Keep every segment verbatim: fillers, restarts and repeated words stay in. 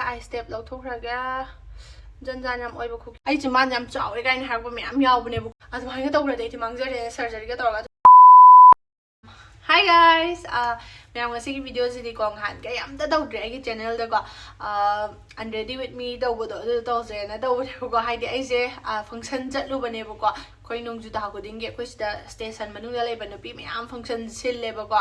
ꯑꯥꯏ step ꯂꯧꯊꯣꯛꯈ꯭ꯔꯒꯦ꯫ ꯖꯟ ꯖꯥꯟ ꯌꯥꯝ ꯑꯣꯏꯕ ꯈꯨ ꯑꯩ ꯆꯤꯝꯕꯥꯟꯁꯦ ꯌꯥꯝ ꯆꯥꯎꯋꯦ ꯀꯥꯏꯅ ꯍꯥꯏꯔꯛꯄ ꯃꯌꯥꯝ ꯌꯥꯎꯕꯅꯦꯕ꯫ ꯑꯗꯨꯃꯥꯏꯅ ꯇꯧꯈ꯭ꯔꯗꯤ ꯑꯩꯗꯤ ꯃꯥꯡꯖꯔꯦ ꯁꯔꯖꯔꯤꯒ ꯇꯧꯔꯒ꯫ Hi guys! ꯑ, ꯃꯌꯥꯝ, ꯉꯁꯤꯒꯤ ꯚꯤꯗꯤꯑꯣꯁꯤꯗꯤꯀꯣ, ꯉꯍꯥꯟꯈꯩ ꯑꯝꯇ ꯇꯧꯗ꯭ꯔꯦ ꯑꯩꯒꯤ ꯆꯦꯅꯦꯜꯗꯀꯣ꯫ ꯑ, Unready with me ꯇꯧꯕꯗꯣ ꯑꯗꯨ ꯇꯧꯁꯦꯅ ꯇꯧꯕꯅꯦꯕꯀꯣ꯫ ꯍꯥꯏꯗꯤ ꯑꯩꯁꯦ, ꯑ, ꯐꯪꯁꯟ ꯆꯠꯂꯨꯕꯅꯦꯕꯀꯣ꯫ ꯑꯩꯈꯣꯏ ꯅꯣꯡꯖꯨ ꯊꯥ ꯈꯨꯗꯤꯡꯒꯤ ꯑꯩꯈꯣꯏ ꯁꯤꯗ ꯁ꯭ꯇꯦꯁꯟ ꯃꯅꯨꯡꯗ ꯂꯩꯕ ꯅꯨꯄꯤ ꯃꯌꯥꯝ ꯐꯪꯁꯟ ꯁꯤꯜꯂꯦꯕꯀꯣ꯫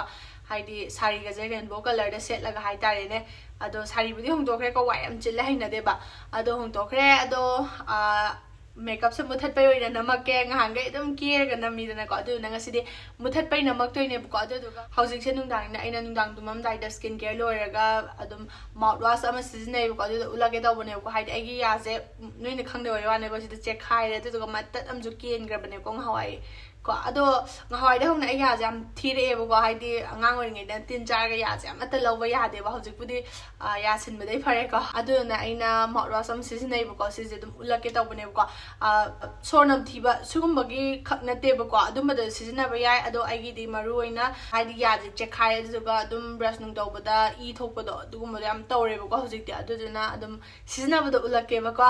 ꯍꯥꯏꯗꯤ ꯁꯥꯔꯤꯒꯁꯦ ꯔꯦꯟꯕꯣ ꯀꯂꯔꯗ ꯁꯦꯠꯂꯒ ꯍꯥꯏꯇꯥꯔꯦꯅꯦ꯫ ꯑꯗꯣ ꯁꯥꯔꯤꯕꯨꯗꯤ ꯍꯣꯡꯗꯣꯛꯈ꯭ꯔꯦꯀꯣ, ꯋꯥꯏ ꯌꯥꯝ ꯆꯤꯜꯂꯦ, ꯍꯩꯅꯗꯦꯕ꯫ ꯑꯗꯣ ꯍꯣꯡꯗꯣꯛꯈ꯭ꯔꯦ꯫ ꯑꯗꯣ, ꯑ, ꯃꯦꯀꯞꯁꯦ ꯃꯨꯊꯠꯄꯩ ꯑꯣꯏꯅ ꯅꯝꯃꯛꯀꯦ꯫ ꯉꯍꯥꯟꯈꯩ ꯑꯗꯨꯝ ꯀꯦꯔꯒ ꯅꯝꯃꯤꯗꯅꯀꯣ, ꯑꯗꯨꯗꯨꯅ ꯉꯁꯤꯗꯤ ꯃꯨꯊꯠꯄꯩ ꯅꯝꯃꯛꯇꯣꯏꯅꯦꯕꯀꯣ꯫ ꯑꯗꯨꯗꯨꯒ ꯍꯧꯖꯤꯛꯁꯦ ꯅꯨꯡꯗꯥꯡꯅꯤꯅ ꯑꯩꯅ ꯅꯨꯡꯗꯥꯡ ꯇꯨꯝꯃꯝꯗꯥꯏꯗ ꯁ꯭ꯀꯤꯟ ꯀꯦꯌꯔ ꯂꯣꯏꯔꯒ ꯑꯗꯨꯝ ꯃꯥꯎꯠ ꯋꯥꯁ ꯑꯃ ꯁꯤꯖꯤꯟꯅꯩꯕꯀꯣ, ꯑꯗꯨꯗꯣ ꯎꯠꯂꯛꯀꯦ ꯇꯧꯕꯅꯦꯕꯀꯣ꯫ ꯍꯥꯏꯗꯤ ꯑꯩꯒꯤ ꯌꯥꯁꯦ, ꯎꯝ, ꯅꯣꯏꯅ ꯈꯪꯗꯕꯩ ꯋꯥꯅꯦꯕ, ꯁꯤꯗ ꯆꯦꯛꯈꯥꯏꯔꯦ, ꯑꯗꯨꯗꯨꯒ ꯃꯇꯠ ꯑꯃꯁꯨ ꯀꯦꯟꯈ꯭ꯔꯕꯅꯦꯕꯀꯣ ꯉꯍꯥꯟꯋꯥꯏ꯫ ꯀꯣ, ꯑꯗꯣ ꯉꯍꯥꯟꯋꯥꯏꯗꯩ ꯍꯧꯅ ꯑꯩ ꯌꯥꯁꯦ ꯌꯥꯝ ꯊꯤꯔꯛꯑꯦꯕꯀꯣ, ꯍꯥꯏꯗꯤ ꯑꯉꯥꯡ ꯑꯣꯏꯔꯤꯉꯩꯗ ꯇꯤꯟ ꯆꯥꯔꯒ ꯌꯥꯁꯦ ꯑꯃꯠꯇ ꯂꯧꯕ ꯌꯥꯗꯦꯕ꯫ ꯍꯧꯖꯤꯛꯄꯨꯗꯤ, ꯑ, ꯌꯥ ꯁꯤꯟꯕꯗꯩ ꯐꯔꯦꯀꯣ꯫ ꯑꯗꯨꯗꯨꯅ ꯑꯩꯅ ꯃꯥꯎꯠ ꯋꯥꯁ ꯑꯃ ꯁꯤꯖꯤꯟꯅꯩꯕꯀꯣ, ꯁꯤꯁꯦ ꯑꯗꯨꯝ ꯎꯠꯂꯛꯀꯦ ꯇꯧꯕꯅꯦꯕꯀꯣ꯫ ꯑ, ꯁꯣꯔ ꯅꯝꯊꯤꯕ ꯁꯤꯒꯨꯝꯕꯒꯤ ꯈꯛ ꯅꯠꯇꯦꯕꯀꯣ, ꯑꯗꯨꯝꯕꯗ ꯁꯤꯖꯤꯟꯅꯕ ꯌꯥꯏ꯫ ꯑꯗꯣ ꯑꯩꯒꯤꯗꯤ ꯃꯔꯨ ꯑꯣꯏꯅ ꯍꯥꯏꯗꯤ ꯌꯥꯁꯦ ꯆꯦꯛꯈꯥꯏ, ꯑꯗꯨꯗꯨꯒ ꯑꯗꯨꯝ ꯕ꯭ꯔꯁ ꯅꯨꯡ ꯇꯧꯕꯗ ꯏ ꯊꯣꯛꯄꯗꯣ, ꯑꯗꯨꯒꯨꯝꯕꯗꯣ ꯌꯥꯝ ꯇꯧꯔꯦꯕꯀꯣ ꯍꯧꯖꯤꯛꯇꯤ꯫ ꯑꯗꯨꯗꯨꯅ ꯑꯗꯨꯝ ꯁꯤꯖꯤꯟꯅꯕꯗꯣ ꯎꯠꯂꯛꯀꯦꯕꯀꯣ꯫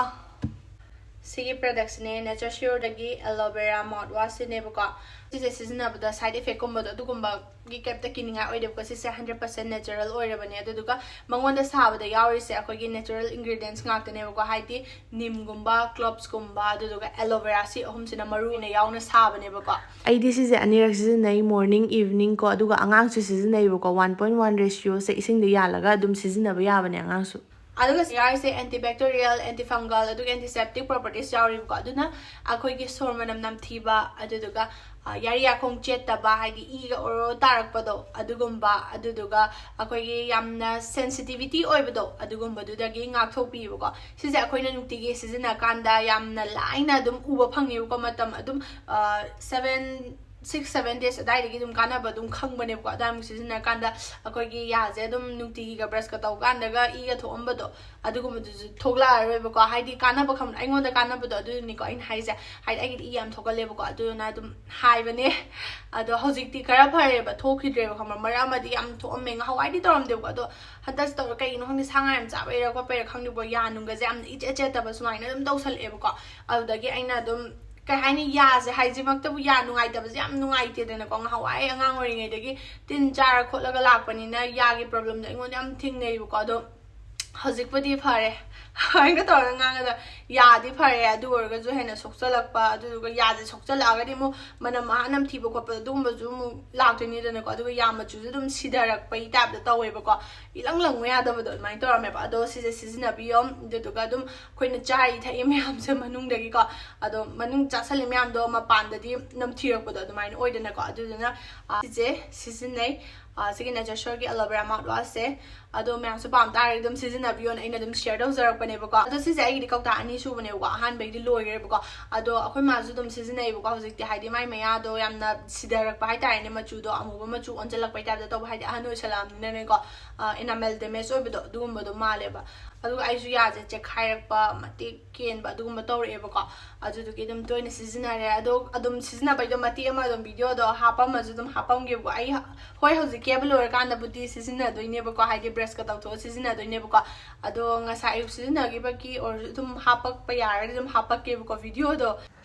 ꯁꯤꯒꯤ ꯄ꯭ꯔꯗꯛꯁꯤꯅꯦ, ꯅꯦꯆꯔ ꯁꯤꯌꯣꯔꯗꯒꯤ ꯑꯦꯂꯣ ꯚꯦꯔꯥ ꯃꯥꯎꯠ ꯋꯥꯁꯁꯤꯅꯦꯕꯀꯣ꯫ ꯁꯤꯁꯦ ꯁꯤꯖꯤꯟꯅꯕꯗ ꯁꯥꯏꯗ ꯏꯐꯦꯛꯀꯨꯝꯕꯗꯣ ꯑꯗꯨꯒꯨꯝꯕꯒꯤ ꯀꯩꯝꯇ ꯀꯤꯅꯤꯡꯉꯥꯏ ꯑꯣꯏꯗꯦꯕꯀꯣ꯫ ꯁꯤꯁꯦ ꯍꯟꯗ꯭ꯔꯦꯠ ꯄꯔꯁꯦꯟ ꯅꯦꯆꯔꯦꯜ ꯑꯣꯏꯔꯕꯅꯦ꯫ ꯑꯗꯨꯗꯨꯒ ꯃꯉꯣꯟꯗ ꯁꯥꯕꯗ ꯌꯥꯎꯔꯤꯁꯦ ꯑꯩꯈꯣꯏꯒꯤ ꯅꯦꯆꯔꯦꯜ ꯏꯟꯒ꯭ꯔꯤꯗꯤꯌꯦꯟꯠꯁ ꯉꯥꯛꯇꯅꯦꯕꯀꯣ꯫ ꯍꯥꯏꯗꯤ ꯅꯤꯝꯒꯨꯝꯕ, ꯀ꯭ꯂꯣꯞꯁꯀꯨꯝꯕ, ꯑꯗꯨꯗꯨꯒ ꯑꯦꯂꯣ ꯚꯦꯔꯥ, ꯁꯤ ꯑꯍꯨꯝꯁꯤꯅ ꯃꯔꯨ ꯑꯣꯏꯅ ꯌꯥꯎꯅ ꯁꯥꯕꯅꯦꯕꯀꯣ꯫ ꯑꯩꯗꯤ ꯁꯤꯁꯦ ꯑꯅꯤꯔꯛ ꯁꯤꯖꯤꯟꯅꯩ, ꯃꯣꯔꯅꯤꯡ, ꯏꯚꯤꯅꯤꯡ ꯀꯣ꯫ ꯑꯗꯨꯒ ꯑꯉꯥꯡꯁꯨ ꯁꯤꯖꯤꯟꯅꯩꯕꯀꯣ꯫ ꯋꯥꯟ ꯄꯣꯏꯟ ꯋꯥꯟ ꯔꯦꯁꯤꯌꯣꯁꯦ ꯏꯁꯤꯡꯗ ꯌꯥꯜꯂꯒ ꯑꯗꯨꯝ ꯁꯤꯖꯤꯟꯅꯕ ꯌꯥꯕꯅꯦ ꯑꯉꯥꯡꯁꯨ꯫ ꯑꯗꯨꯒ ꯁꯤ ꯌꯥꯎꯔꯤꯁꯦ antibacterial, antifungal, ꯑꯗꯨꯒ antiseptic properties ꯌꯥꯎꯔꯤꯕꯀꯣ꯫ ꯑꯗꯨꯅ ꯑꯩꯈꯣꯏꯒꯤ ꯁꯣꯔ ꯃꯅꯝ ꯅꯝꯊꯤꯕ, ꯑꯗꯨꯗꯨꯒ, ꯑ, ꯌꯥꯔꯤ ꯌꯥꯈꯣꯡ ꯆꯦꯠꯇꯕ, ꯍꯥꯏꯗꯤ ꯏꯒ ꯑꯣꯔꯣ ꯇꯥꯔꯛꯄꯗꯣ, ꯑꯗꯨꯒꯨꯝꯕ, ꯑꯗꯨꯗꯨꯒ ꯑꯩꯈꯣꯏꯒꯤ ꯌꯥꯝꯅ sensitivity ꯑꯣꯏꯕꯗꯣ, ꯑꯗꯨꯒꯨꯝꯕꯗꯨꯗꯒꯤ ꯉꯥꯛꯊꯣꯛꯄꯤꯕꯀꯣ꯫ ꯁꯤꯁꯦ ꯑꯩꯈꯣꯏꯅ ꯅꯨꯡꯇꯤꯒꯤ ꯁꯤꯖꯤꯟꯅꯀꯥꯟꯗ ꯌꯥꯝꯅ ꯂꯥꯏꯅ ꯑꯗꯨꯝ ꯎꯕ ꯐꯪꯉꯦꯕꯀꯣ꯫ ꯃꯇꯝ ꯑꯗꯨꯝ, ꯑ, seven ꯁꯤꯛꯁ ꯁꯚꯦꯟ ꯗꯦꯖ ꯑꯗꯨꯋꯥꯏꯗꯒꯤ ꯑꯗꯨꯝ ꯀꯥꯟꯅꯕ ꯑꯗꯨꯝ ꯈꯪꯕꯅꯦꯕꯀꯣ꯫ ꯑꯗꯨꯋꯥꯏꯃꯨꯛ ꯁꯤꯖꯤꯟꯅꯔꯀꯥꯟꯗ ꯑꯩꯈꯣꯏꯒꯤ ꯌꯥꯁꯦ ꯑꯗꯨꯝ ꯅꯨꯡꯇꯤꯒꯤꯒ ꯕ꯭ꯔꯁꯀ ꯇꯧ ꯀꯥꯟꯗꯒ ꯏꯒ ꯊꯣꯛꯑꯝꯕꯗꯣ, ꯑꯗꯨꯒꯨꯝꯕꯗꯨꯁꯨ ꯊꯣꯛꯂꯛꯑꯔꯣꯏꯕꯀꯣ꯫ ꯍꯥꯏꯗꯤ ꯀꯥꯟꯅꯕ ꯈꯪꯕ, ꯑꯩꯉꯣꯟꯗ ꯀꯥꯟꯅꯕꯗꯣ ꯑꯗꯨꯅꯤꯀꯣ ꯑꯩꯅ ꯍꯥꯏꯁꯦ꯫ ꯍꯥꯏꯗꯤ ꯑꯩꯒꯤꯗꯤ ꯏ ꯌꯥꯝ ꯊꯣꯛꯀꯜꯂꯦꯕꯀꯣ, ꯑꯗꯨꯗꯨꯅ ꯑꯗꯨꯝ ꯍꯥꯏꯕꯅꯦ꯫ ꯑꯗꯣ ꯍꯧꯖꯤꯛꯇꯤ ꯈꯔ ꯐꯔꯦꯕ, ꯊꯣꯛꯈꯤꯗ꯭ꯔꯦꯕ, ꯈꯪꯕ꯭ꯔꯥ? ꯃꯔꯛ ꯑꯃꯗꯤ ꯌꯥꯝ ꯊꯣꯛꯑꯝꯃꯦ, ꯉꯍꯥꯟꯋꯥꯏꯗꯤ ꯇꯧꯔꯝꯗꯦꯕꯀꯣ꯫ ꯑꯗꯣ ꯍꯟꯗꯛꯁꯤ ꯇꯧꯔ, ꯀꯩꯒꯤꯅꯣ ꯈꯪꯗꯦ, ꯁꯥ ꯉꯥ ꯌꯥꯝ ꯆꯥꯕꯩꯔꯥ ꯈꯣꯠꯄꯩꯔꯥ ꯈꯪꯗꯦꯕꯀꯣ, ꯌꯥ ꯅꯨꯡꯒꯁꯦ ꯌꯥꯝꯅ ꯏꯆꯦꯠ ꯆꯦꯠꯇꯕ ꯁꯨꯃꯥꯏꯅ ꯑꯗꯨꯝ ꯇꯧꯁꯜꯂꯛꯑꯦꯕꯀꯣ꯫ ꯑꯗꯨꯗꯒꯤ ꯑꯩꯅ ꯑꯗꯨꯝ, ꯀꯩ ꯍꯥꯏꯅꯤ, ꯌꯥꯁꯦ ꯍꯥꯏꯁꯤꯃꯛꯇꯕꯨ ꯌꯥ ꯅꯨꯡꯉꯥꯏꯇꯕꯁꯦ ꯌꯥꯝ ꯅꯨꯡꯉꯥꯏꯇꯦꯗꯅꯀꯣ꯫ ꯉꯍꯥꯟꯋꯥꯏ ꯑꯉꯥꯡ ꯑꯣꯏꯔꯤꯉꯩꯗꯒꯤ ꯇꯤꯟ ꯆꯥꯔ ꯈꯣꯠꯂꯒ ꯂꯥꯛꯄꯅꯤꯅ ꯌꯥꯒꯤ ꯄ꯭ꯔꯣꯕ꯭ꯂꯦꯝꯗꯣ ꯑꯩꯉꯣꯟꯗ ꯌꯥꯝ ꯊꯦꯡꯅꯩꯕꯀꯣ꯫ ꯑꯗꯣ ꯍꯧꯖꯤꯛꯄꯨꯗꯤ ꯐꯔꯦ꯫ ꯍꯥꯏꯅ ꯇꯧꯔꯒ ꯉꯥꯡꯉꯗ ꯌꯥꯗꯤ ꯐꯔꯦ, ꯑꯗꯨ ꯑꯣꯏꯔꯒꯁꯨ ꯍꯦꯟꯅ ꯁꯣꯛꯆꯜꯂꯛꯄ, ꯑꯗꯨꯗꯨꯒ ꯌꯥꯁꯦ ꯁꯣꯛꯆꯜꯂꯛꯑꯒꯗꯤ ꯑꯃꯨꯛ ꯃꯅꯝ ꯑꯍꯥ ꯅꯝꯊꯤꯕ ꯈꯣꯠꯄ ꯑꯗꯨꯒꯨꯝꯕꯁꯨ ꯑꯃꯨꯛ ꯂꯥꯛꯇꯣꯏꯅꯤꯗꯅꯀꯣ꯫ ꯑꯗꯨꯒ ꯌꯥ ꯃꯆꯨꯁꯨ ꯑꯗꯨꯝ ꯁꯤꯊꯔꯛꯄꯩ ꯇꯥꯏꯞꯇ ꯇꯧꯋꯦꯕꯀꯣ, ꯏꯂꯪ ꯂꯪꯉꯨ ꯌꯥꯗꯕꯗꯣ ꯑꯗꯨꯃꯥꯏꯅ ꯇꯧꯔꯝꯃꯦꯕ꯫ ꯑꯗꯣ ꯁꯤꯁꯦ ꯁꯤꯖꯤꯟꯅꯕꯤꯌꯣ, ꯑꯗꯨꯗꯨꯒ ꯑꯗꯨꯝ ꯑꯩꯈꯣꯏꯅ ꯆꯥꯔꯤ ꯊꯛꯏ ꯃꯌꯥꯝꯁꯦ ꯃꯅꯨꯡꯗꯒꯤꯀꯣ, ꯑꯗꯣ ꯃꯅꯨꯡ ꯆꯥꯁꯜꯂꯤ ꯃꯌꯥꯝꯗꯣ ꯃꯄꯥꯟꯗꯗꯤ ꯅꯝꯊꯤꯔꯛꯄꯗꯣ ꯑꯗꯨꯃꯥꯏꯅ ꯑꯣꯏꯗꯅꯀꯣ꯫ ꯑꯗꯨꯗꯨꯅ ꯑ, ꯁꯤꯁꯦ ꯁꯤꯖꯤꯟꯅꯩ꯫ ꯑ, ꯁꯤꯒꯤ Nature Sure ꯒꯤ Aloe Vera mouthwash ꯁꯦ꯫ ꯑꯗꯣ ꯃꯌꯥꯝꯁꯨ ꯄꯥꯝ ꯇꯥꯔꯒꯗꯤ ꯑꯗꯨꯝ ꯁꯤꯖꯤꯟꯅꯕꯤꯌꯣꯅ ꯑꯩꯅ ꯑꯗꯨꯝ share ꯇꯧꯖꯔꯛꯄꯅꯦꯕꯀꯣ꯫ ꯑꯗꯣ ꯁꯤꯁꯦ ꯑꯩꯒꯤꯗꯤ ꯀꯧꯇꯥ ꯑꯅꯤ ꯁꯨꯕꯅꯦꯕꯀꯣ, ꯑꯍꯥꯟꯕꯩꯗꯤ ꯂꯣꯏꯈ꯭ꯔꯦꯕꯀꯣ꯫ ꯑꯗꯣ ꯑꯩꯈꯣꯏ ꯃꯥꯁꯨ ꯑꯗꯨꯝ ꯁꯤꯖꯤꯟꯅꯩꯕꯀꯣ꯫ ꯍꯧꯖꯤꯛꯇꯤ ꯍꯥꯏꯗꯤ ꯃꯥꯏ ꯃꯌꯥꯗꯣ ꯌꯥꯝꯅ ꯁꯤꯊꯔꯛꯄ ꯍꯥꯏꯇꯥꯔꯦꯅꯦ, ꯃꯆꯨꯗꯣ ꯑꯃꯨꯕ ꯃꯆꯨ ꯑꯣꯟꯁꯤꯜꯂꯛꯄꯩ ꯇꯥꯏꯞꯇ ꯇꯧꯕ, ꯍꯥꯏꯗꯤ ꯑꯍꯟ ꯑꯣꯏꯁꯜꯂꯛꯑꯕꯅꯤꯅꯅꯦꯀꯣ, ꯑ, enamel damage ꯑꯣꯏꯕꯗꯣ ꯑꯗꯨꯒꯨꯝꯕꯗꯣ ꯃꯥꯜꯂꯦꯕ꯫ ꯑꯗꯨꯒ ꯑꯩꯁꯨ ꯌꯥꯁꯦ ꯆꯦꯛꯈꯥꯏꯔꯛꯄ, ꯃꯇꯦꯛ ꯀꯦꯟꯕ ꯑꯗꯨꯒꯨꯝꯕ ꯇꯧꯔꯛꯑꯦꯕꯀꯣ꯫ ꯑꯗꯨꯗꯨꯒꯤ ꯑꯗꯨꯝ ꯇꯣꯏꯅ ꯁꯤꯖꯤꯟꯅꯔꯦ꯫ ꯑꯗꯣ ꯑꯗꯨꯝ ꯁꯤꯖꯤꯟꯅꯕꯩꯗꯣ ꯃꯇꯦꯛ ꯑꯃ ꯑꯗꯨꯝ video ꯗꯣ ꯍꯥꯞꯄꯝꯃꯁꯨ ꯑꯗꯨꯝ ꯍꯥꯞꯄꯝꯒꯦꯕꯀꯣ꯫ ꯑꯩ ꯍ-, ꯍꯣꯏ, ꯍꯧꯖꯤꯛ ꯀꯦꯕ ꯂꯣꯏꯔꯀꯥꯟꯗꯕꯨꯗꯤ ꯁꯤꯖꯤꯟꯅꯗꯣꯏꯅꯦꯕꯀꯣ, ꯍꯥꯏꯗꯤ brush ꯀ ꯇꯧꯊꯣꯛꯑ ꯁꯤꯖꯤꯟꯅꯗꯣꯏꯅꯦꯕꯀꯣ꯫ ꯑꯗꯣ ꯉꯁꯥꯏ ꯑꯌꯨꯛ ꯁꯤꯖꯤꯟꯅꯈꯤꯕꯒꯤ ꯑꯣꯏꯔꯁꯨ ꯑꯗꯨꯝ ꯍꯥꯞꯄꯛꯄ ꯌꯥꯔꯒꯗꯤ ꯑꯗꯨꯝ ꯍꯥꯞꯄꯛꯀꯦꯕꯀꯣ video ꯗꯣ꯫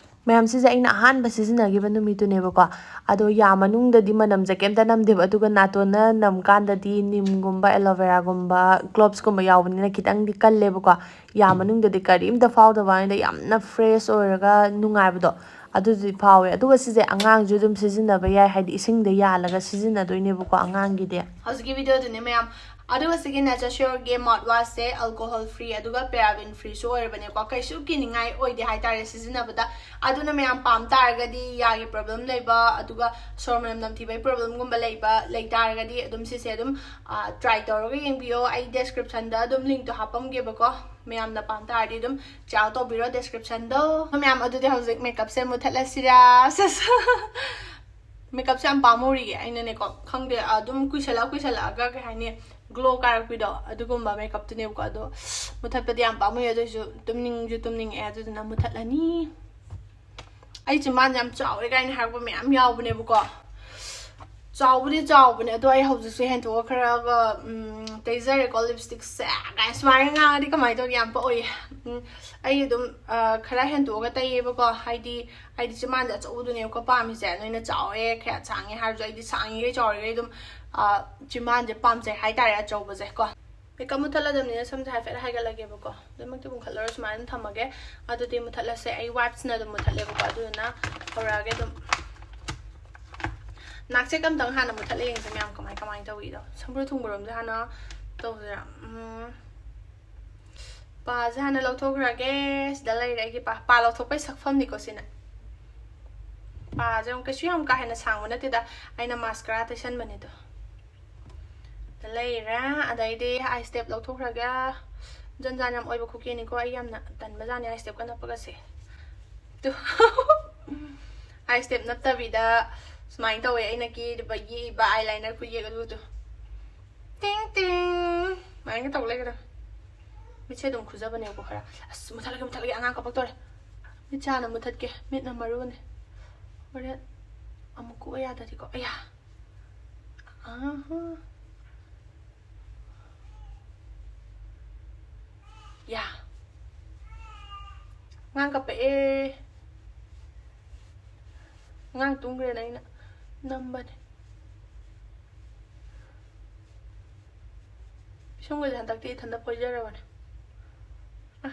ꯃꯌꯥꯝ, ꯁꯤꯁꯦ ꯑꯩꯅ ꯑꯍꯥꯟꯕ ꯁꯤꯖꯤꯟꯅꯈꯤꯕ ꯅꯨꯃꯤꯠꯇꯨꯅꯦꯕꯀꯣ꯫ ꯑꯗꯣ ꯌꯥ ꯃꯅꯨꯡꯗꯗꯤ ꯃꯅꯝꯁꯦ ꯀꯩꯝꯇ ꯅꯝꯗꯦꯕ, ꯑꯗꯨꯒ ꯅꯥꯇꯣꯟꯅ ꯅꯝ ꯀꯥꯟꯗꯗꯤ ꯅꯤꯝꯒꯨꯝꯕ, aloe vera ꯒꯨꯝꯕ, cloves ꯀꯨꯝꯕ ꯌꯥꯎꯕꯅꯤꯅ ꯈꯤꯇꯪꯗꯤ ꯀꯜꯂꯦꯕꯀꯣ꯫ ꯌꯥ ꯃꯅꯨꯡꯗꯗꯤ ꯀꯔꯤꯝꯇ ꯐꯥꯎꯗꯕ ꯋꯥꯅꯤꯗ, ꯌꯥꯝꯅ fresh ꯑꯣꯏꯔꯒ ꯅꯨꯡꯉꯥꯏꯕꯗꯣ ꯑꯗꯨꯗꯤ ꯐꯥꯎꯋꯦ꯫ ꯑꯗꯨꯒ ꯁꯤꯁꯦ ꯑꯉꯥꯡꯁꯨ ꯑꯗꯨꯝ ꯁꯤꯖꯤꯟꯅꯕ ꯌꯥꯏ, ꯍꯥꯏꯗꯤ ꯏꯁꯤꯡꯗ ꯌꯥꯜꯂꯒ ꯁꯤꯖꯤꯟꯅꯗꯣꯏꯅꯦꯕꯀꯣ ꯑꯉꯥꯡꯒꯤꯗꯤ꯫ ꯍꯧꯖꯤꯛꯀꯤ video ꯗꯨꯅꯦ ꯃꯌꯥꯝ꯫ ꯑꯗꯨꯒ ꯁꯤꯒꯤ Nature Sure ꯒꯤ mouthwash ꯁꯦ alcohol free ꯑꯗꯨꯒ paraben free ꯁꯨ ꯑꯣꯏꯔꯕꯅꯦꯀꯣ꯫ ꯀꯩꯁꯨ ꯀꯤꯅꯤꯡꯉꯥꯏ ꯑꯣꯏꯗꯦ ꯍꯥꯏꯇꯥꯔꯦ ꯁꯤꯖꯤꯟꯅꯕꯗ꯫ ꯑꯗꯨꯅ ꯃꯌꯥꯝ ꯄꯥꯝ ꯇꯥꯔꯒꯗꯤ, ꯌꯥꯒꯤ problem ꯂꯩꯕ, ꯑꯗꯨꯒ ꯁꯣꯔ ꯃꯅꯝ ꯅꯝꯊꯤꯕꯩ problem ꯒꯨꯝꯕ ꯂꯩꯕ ꯂꯩ ꯇꯥꯔꯒꯗꯤ ꯑꯗꯨꯝ ꯁꯤꯁꯦ ꯑꯗꯨꯝ, ꯑ, try ꯇꯧꯔꯒ ꯌꯦꯡꯕꯤꯌꯣ꯫ ꯑꯩ description ꯗ ꯑꯗꯨꯝ link ꯇꯣ ꯍꯥꯞꯄꯝꯒꯦꯕꯀꯣ꯫ ꯃꯌꯥꯝꯅ ꯄꯥꯝ ꯇꯥꯔꯗꯤ ꯑꯗꯨꯝ check out ꯇꯧꯕꯤꯔꯣ description ꯗꯣ꯫ ꯃꯌꯥꯝ, ꯑꯗꯨꯗꯤ ꯍꯧꯖꯤꯛ makeup ꯁꯦ ꯃꯨꯊꯠꯂꯁꯤꯔꯥ? ꯁꯦꯁ꯫ Makeupꯁꯦ ꯌꯥꯝ ꯄꯥꯝꯃꯨꯔꯤꯌꯦ ꯑꯩꯅꯅꯦꯀꯣ, ꯈꯪꯗꯦ, ꯑꯗꯨꯝ ꯀꯨꯏꯁꯜꯂꯛ ꯀꯨꯏꯁꯜꯂꯛꯑꯒ ꯀꯩ ꯍꯥꯏꯅꯤ, ꯒ꯭ꯂꯣ ꯀꯥꯔꯛꯄꯤꯗꯣ ꯑꯗꯨꯒꯨꯝꯕ makeupꯇꯨꯅꯦꯕꯀꯣ꯫ ꯑꯗꯣ ꯃꯨꯊꯠꯄꯗꯤ ꯌꯥꯝ ꯄꯥꯝꯃꯨꯏ, ꯑꯗꯨꯑꯣꯏꯁꯨ ꯇꯨꯝꯅꯤꯡꯁꯨ ꯇꯨꯝꯅꯤꯡꯉꯛꯑꯦ, ꯑꯗꯨꯗꯨꯅ ꯃꯨꯊꯠꯂꯅꯤ꯫ ꯑꯩ ꯆꯤꯝꯕꯥꯟꯁꯦ ꯌꯥꯝ ꯆꯥꯎꯔꯦ ꯀꯥꯏꯅ ꯍꯥꯏꯔꯛꯄ ꯃꯌꯥꯝ ꯌꯥꯎꯕꯅꯦꯕꯀꯣ꯫ ꯆꯥꯎꯕꯨꯗꯤ ꯆꯥꯎꯕꯅꯦ, ꯑꯗꯣ ꯑꯩ ꯍꯧꯖꯤꯛꯁꯦ ꯍꯦꯟꯇꯣꯛꯑ ꯈꯔꯒ, ꯎꯝ, ꯇꯩꯖꯔꯦꯀꯣ ꯂꯤꯞꯁꯇꯤꯛꯁꯦ꯫ ꯀꯥꯏꯅ ꯁꯨꯃꯥꯏꯅ ꯉꯥꯡꯉꯗꯤ ꯀꯃꯥꯏꯅ ꯇꯧꯅꯤ? ꯌꯥꯝ ꯄꯛꯑꯣꯏꯌꯦ꯫ ꯎꯝ, ꯑꯩ ꯑꯗꯨꯝ, ꯑ, ꯈꯔ ꯍꯦꯟꯇꯣꯛꯑꯒ ꯇꯩꯌꯦꯕꯀꯣ꯫ ꯍꯥꯏꯗꯤ, ꯍꯥꯏꯗꯤ ꯆꯤꯝꯕꯥꯟꯁꯦ ꯑꯆꯧꯕꯗꯨꯅꯦꯕꯀꯣ ꯄꯥꯝꯃꯤꯁꯦ꯫ ꯅꯣꯏꯅ ꯆꯥꯎꯋꯦ, ꯈꯔ ꯁꯥꯡꯉꯦ ꯍꯥꯏꯔꯁꯨ ꯑꯩꯗꯤ ꯁꯥꯡꯉꯤꯈꯩ ꯆꯥꯎꯔꯤꯈꯩ ꯑꯗꯨꯝ, ꯑ, ꯆꯤꯝꯕꯥꯟꯁꯦ ꯄꯥꯝꯖꯩ ꯍꯥꯏꯇꯥꯔꯦ, ꯑꯆꯧꯕꯁꯦ ꯀꯣ꯫ ꯃꯦꯀꯞ ꯃꯨꯠꯊꯠꯂꯗꯕꯅꯤꯅ ꯁꯝꯁꯦ ꯍꯥꯏꯐꯦꯠ ꯍꯥꯏꯒꯠꯂꯒꯦꯕꯀꯣ꯫ ꯂꯣꯏꯅꯃꯛꯇꯤ ꯄꯨꯡꯈꯠꯂꯔꯣꯏ, ꯁꯨꯃꯥꯏꯅ ꯑꯗꯨꯝ ꯊꯝꯃꯒꯦ꯫ ꯑꯗꯨꯗꯤ ꯃꯨꯠꯊꯠꯂꯁꯦ꯫ ꯑꯩ ꯋꯥꯏꯞꯁꯅ ꯑꯗꯨꯝ ꯃꯨꯠꯊꯠꯂꯦꯕꯀꯣ꯫ ꯑꯗꯨꯗꯨꯅ ꯍꯧꯔꯛꯑꯒꯦ ꯑꯗꯨꯝ꯫ ꯅꯥꯛꯆꯦꯛ ꯑꯝꯇꯪ ꯍꯥꯟꯅ ꯃꯨꯠꯊꯠꯂ ꯌꯦꯡꯁꯦ ꯃꯌꯥꯝ, ꯀꯃꯥꯏ ꯀꯃꯥꯏꯅ ꯇꯧꯋꯤꯗꯣ꯫ ꯁꯝꯕ꯭ꯔꯨ ꯊꯨꯡꯕꯔꯣꯝꯁꯦ ꯍꯥꯟꯅ ꯇꯧꯁꯤꯔꯥ? ꯎꯝ, ꯄꯥꯁꯦ ꯍꯥꯟꯅ ꯂꯧꯊꯣꯛꯈ꯭ꯔꯒꯦ꯫ ꯁꯤꯗ ꯂꯩꯔꯦ ꯑꯩꯒꯤ ꯄꯥ꯫ ꯄꯥ ꯂꯧꯊꯣꯛꯄꯩ ꯁꯛꯐꯝꯅꯤꯀꯣ ꯁꯤꯅ꯫ ꯄꯥꯁꯦ ꯑꯃꯨꯛ ꯀꯩꯁꯨ ꯌꯥꯝ ꯀꯥ ꯍꯦꯟꯅ ꯁꯥꯡꯕ ꯅꯠꯇꯦꯗ, ꯑꯩꯅ ꯃꯥꯁꯀꯔꯥ ꯇꯩꯁꯟꯕꯅꯤꯗꯣ꯫ ꯂꯩꯔꯦ꯫ ꯑꯗꯩꯗꯤ ꯑꯥꯏ ꯁ꯭ꯇꯦꯞ ꯂꯧꯊꯣꯛꯈ꯭ꯔꯒꯦ꯫ ꯖꯟ ꯖꯥꯟ ꯌꯥꯝ ꯑꯣꯏꯕ ꯈꯨꯀꯦꯅꯤꯀꯣ꯫ ꯑꯩ ꯌꯥꯝꯅ ꯇꯟꯕꯖꯥꯠꯅꯤ ꯑꯥꯏ ꯁ꯭ꯇꯦꯞꯀ ꯅꯞꯄꯒꯁꯦ꯫ ꯇꯨ꯫ ꯑꯥꯏ ꯁ꯭ꯇꯦꯞ ꯅꯞꯇꯕꯤꯗ ꯁꯨꯃꯥꯏꯅ ꯇꯧꯋꯦ ꯑꯩꯅ ꯀꯦꯔꯤꯕ, ꯌꯦꯛꯏꯕ ꯑꯥꯏ ꯂꯥꯏꯅꯔ ꯈꯨꯌꯦꯛ ꯑꯗꯨꯗꯣ꯫ ꯇꯤꯡ ꯇꯤꯡ꯫ ꯁꯨꯃꯥꯏꯅ ꯇꯧ ꯂꯩꯒꯗꯕ꯫ ꯃꯤꯠꯁꯦ ꯑꯗꯨꯝ ꯈꯨꯖꯕꯅꯦꯕꯀꯣ ꯈꯔ꯫ ꯑꯁ, ꯃꯨꯠꯊꯠꯂꯒꯦ, ꯃꯨꯠꯊꯠꯂꯒꯦ, ꯑꯉꯥꯡ ꯀꯞꯄꯛꯇꯣꯔꯦ꯫ ꯃꯤꯠꯁꯦ ꯍꯥꯟꯅ ꯃꯨꯠꯊꯠꯀꯦ, ꯃꯤꯠꯅ ꯃꯔꯨꯅꯦ꯫ ꯍꯣꯔꯦꯟ ꯑꯃꯨꯛ ꯀꯣꯛꯑ ꯌꯥꯗ꯭ꯔꯗꯤꯀꯣ꯫ ꯑꯌꯥ꯫ ꯑꯍꯥ꯫ ꯌꯥ꯫ ꯑꯉꯥꯡ ꯀꯞꯄꯛꯑꯦ꯫ ꯑꯉꯥꯡ ꯇꯨꯝꯈ꯭ꯔꯦꯅ ꯑꯩꯅ ꯅꯝꯕꯅꯦ꯫ ꯄꯤꯁꯨꯝꯒꯁꯦ ꯍꯟꯗꯛꯇꯤ ꯏꯊꯟꯇ ꯐꯣꯏꯖꯔꯕꯅꯦ꯫ ꯑ꯫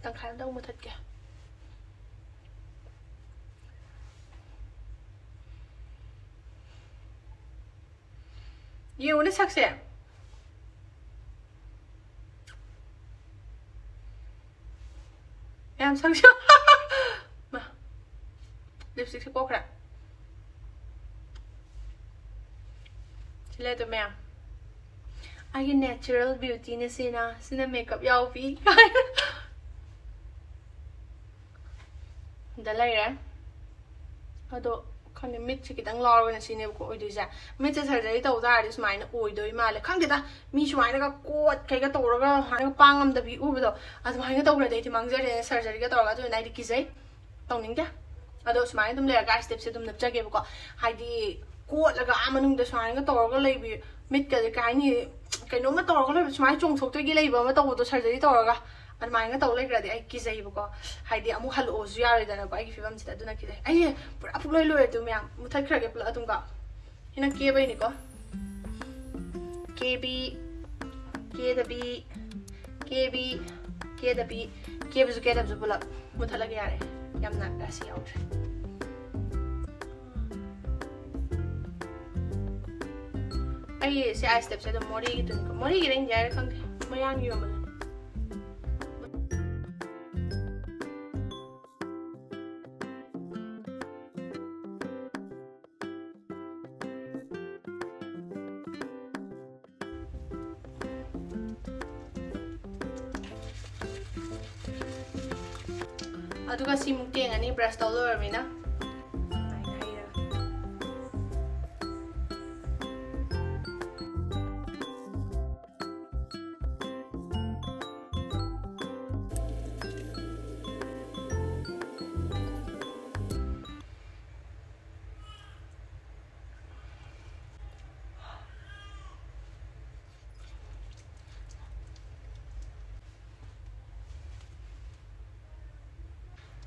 ꯇꯪꯈꯥꯏ ꯑꯝꯇꯪ ꯃꯨꯊꯠꯀꯦ꯫ ꯌꯦꯡꯉꯨꯅꯦ ꯁꯛꯁꯦ꯫ ꯌꯥꯝ ꯁꯛꯁꯨ꯫ ꯃꯥ꯫ ꯂꯤꯞꯁꯇꯤꯛꯁꯦ ꯀꯣꯛꯈ꯭ꯔꯦ꯫ ꯁꯤ ꯂꯩ ꯑꯗꯨ ꯃꯌꯥꯝ꯫ ꯑꯩꯒꯤ natural beautyꯅꯦ ꯁꯤꯅ꯫ ꯁꯤꯅ makeup ꯌꯥꯎꯕꯤ꯫ ꯗ ꯂꯩꯔꯦ꯫ ꯑꯗꯣ ꯈꯪꯗꯦ, ꯃꯤꯠꯁꯦ ꯈꯤꯇꯪ ꯂꯥꯎꯔꯒꯅ ꯁꯤꯅꯦꯕꯀꯣ ꯑꯣꯏꯗꯣꯏꯁꯦ꯫ ꯃꯤꯠꯁꯦ ꯁꯔꯖꯔꯤ ꯇꯧ ꯇꯥꯔꯗꯤ ꯁꯨꯃꯥꯏꯅ ꯑꯣꯏꯗꯣꯏ ꯃꯥꯜꯂꯦ꯫ ꯈꯪꯗꯦꯗ, ꯃꯤ ꯁꯨꯃꯥꯏꯅꯒ ꯀꯣꯠ ꯀꯩꯒ ꯇꯧꯔꯒ ꯁꯨꯃꯥꯏꯅꯒ ꯄꯥꯡ ꯉꯝꯗꯕꯤ ꯎꯕꯗꯣ, ꯑꯗꯨꯃꯥꯏꯅ ꯇꯧꯈ꯭ꯔꯗꯤ ꯑꯩꯗꯤ ꯃꯥꯡꯖꯔꯦ ꯁꯔꯖꯔꯤꯒ ꯇꯧꯔꯒ꯫ ꯑꯗꯨꯅ ꯑꯩꯗꯤ ꯀꯤꯖꯩ, ꯇꯧꯅꯤꯡꯗꯦ꯫ ꯑꯗꯣ ꯁꯨꯃꯥꯏꯅ ꯑꯗꯨꯝ ꯂꯩꯔꯒ ꯑꯥꯏ ꯁ꯭ꯇꯦꯞꯁꯦ ꯑꯗꯨꯝ ꯅꯞꯆꯒꯦꯕꯀꯣ꯫ ꯍꯥꯏꯗꯤ ꯀꯣꯠꯂꯒ ꯑꯥ ꯃꯅꯨꯡꯗ ꯁꯨꯃꯥꯏꯅꯒ ꯇꯧꯔꯒ ꯂꯩꯕꯤ, ꯃꯤꯠꯀꯁꯦ ꯀꯩ ꯍꯥꯏꯅꯤ, ꯀꯩꯅꯣꯝꯃ ꯇꯧꯔꯒ ꯂꯩꯕ, ꯁꯨꯃꯥꯏꯅ ꯆꯣꯡꯊꯣꯛꯇꯣꯏꯒꯤ ꯂꯩꯕ ꯑꯃ ꯇꯧꯕꯗꯣ ꯁꯔꯖꯔꯤ ꯇꯧꯔꯒ, ꯑꯗꯨꯃꯥꯏꯅ ꯇꯧ ꯂꯩꯈ꯭ꯔꯗꯤ ꯑꯩ ꯀꯤꯖꯩꯕꯀꯣ꯫ ꯍꯥꯏꯗꯤ ꯑꯃꯨꯛ ꯍꯜꯂꯛꯑꯣꯁꯨ ꯌꯥꯔꯣꯏꯗꯅꯀꯣ ꯑꯩꯒꯤ ꯐꯤꯕꯝꯁꯤꯗ, ꯑꯗꯨꯅ ꯀꯤꯖꯩ꯫ ꯑꯩꯁꯦ ꯄꯨꯔꯥ ꯄꯨꯛꯂꯣꯏ ꯂꯣꯏꯔꯦ꯫ ꯑꯗꯨ ꯃꯌꯥꯝ ꯃꯨꯊꯠꯈ꯭ꯔꯒꯦ ꯄꯨꯂꯞ ꯑꯗꯨꯝꯀꯣ꯫ ꯁꯤꯅ ꯀꯦꯕꯩꯅꯤꯀꯣ꯫ ꯀꯦꯕꯤ, ꯀꯦꯗꯕꯤ, ꯀꯦꯕꯤ, ꯀꯦꯗꯕꯤ, ꯀꯦꯕꯁꯨ ꯀꯦꯗꯕꯁꯨ ꯄꯨꯂꯞ ꯃꯨꯊꯠꯂꯒꯦ ꯌꯥꯔꯦ꯫ ꯌꯥꯝꯅ ꯔꯥꯁꯤ ꯌꯥꯎꯗ꯭ꯔꯦ꯫ ꯑꯩ ꯁꯤ ꯑꯥꯏ ꯁ꯭ꯇꯦꯞꯁꯦ ꯑꯗꯨꯝ ꯃꯣꯔꯦꯒꯤꯗꯨꯅꯤꯀꯣ꯫ ꯃꯣꯔꯦꯒꯤꯔ ꯏꯟꯗꯤꯌꯥꯒꯤꯔ ꯈꯪꯗꯦ, ꯃꯌꯥꯡꯒꯤ ꯌꯣꯟꯕꯗꯨꯅꯤ꯫ ꯑꯗꯨꯒ ꯁꯤꯃꯨꯛ ꯇꯦꯡꯉꯅꯤ ꯕ꯭ꯔꯁ ꯇꯧ ꯂꯣꯏꯔꯕꯅꯤꯅ꯫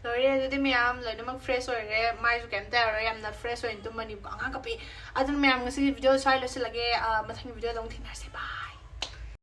ꯂꯣꯏꯔꯦ꯫ ꯑꯗꯨꯗꯤ ꯃꯌꯥꯝ ꯂꯣꯏꯅꯃꯛ ꯐ꯭ꯔꯦꯁ ꯑꯣꯏꯔꯦ, ꯃꯥꯏꯁꯨ ꯀꯩꯝꯇ ꯌꯥꯔꯣꯏ, ꯌꯥꯝꯅ ꯐ꯭ꯔꯦꯁ ꯑꯣꯏꯅ ꯇꯨꯝꯃꯅꯤꯕꯀꯣ꯫ ꯑꯉꯥꯡ ꯀꯞꯄꯤ꯫ ꯑꯗꯨꯅ ꯃꯌꯥꯝ ꯉꯁꯤꯒꯤ ꯚꯤꯗꯤꯑꯣ ꯁ꯭ꯋꯥꯏ ꯂꯣꯏꯁꯤꯜꯂꯒꯦ꯫ ꯑ, ꯃꯊꯪꯒꯤ ꯚꯤꯗꯤꯑꯣꯗ ꯑꯃꯨꯛ ꯊꯦꯡꯅꯔꯁꯦ꯫ ꯕꯥꯏ꯫